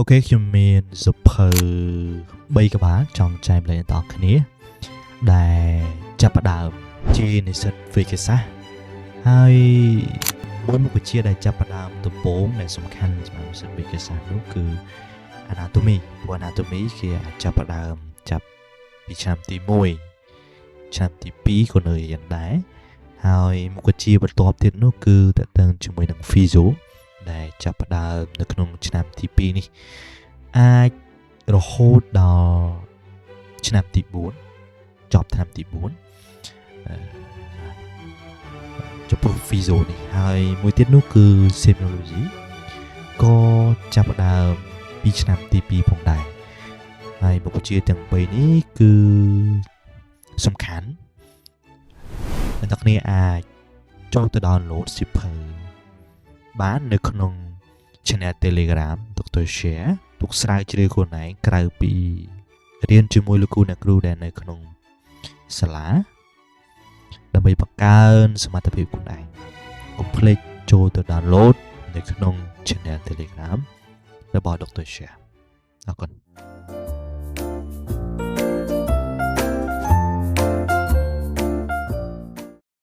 OK ខ្ញុំមានសៀវភៅ3ក្បាលចង់ចែករំលែកដល់អ្នកគ្នាដែលចាប់ផ្ដើមជានិស្សិតវិទ្យាសាស្ត្រហើយមួយមុខវិជ្ជាដែលចាប់ផ្ដើមដំបូងដែលសំខាន់សម្រាប់និស្សិតវិទ្យាសាស្ត្រនោះគឺ anatomy ព្រោះ anatomy គេអាចចាប់ផ្ដើមចាប់ពីឆ្នាំទី1ឆ្នាំទី2ក៏នៅរៀនដែរហើយមុខវិជ្ជាបន្ទាប់ទៀតនោះគឺតកតឹងជាមួយនឹង physio ដែលចាប់ផ្ដើមនៅក្នុងឆ្នាំទី2នេះអាចរហូតដល់ឆ្នាំទី4ចប់ឆ្នាំទី4អឺចំពោះ physio នេះហើយមួយទៀតនោះគឺ semiology ក៏ចាប់ផ្ដើមពីឆ្នាំទី2ផងដែរហើយមុខវិជ្ជាទាំង3នេះគឺសំខាន់អ្នកទាំងគ្នាអាចចូលទៅ download សៀវភៅបាននៅក្នុង Channel Telegram Dr. Share ទុកស្រាវជ្រាវខ្លួនឯងក្រៅពីរៀនជាមួយលោកគ្រូអ្នកគ្រូដែលនៅក្នុងសាលាដើម្បីបង្កើនសមត្ថភាពខ្លួនឯងកុំភ្លេចចូលទៅ download នៅក្នុង Channel Telegram របស់ Dr. Share អរគុណ។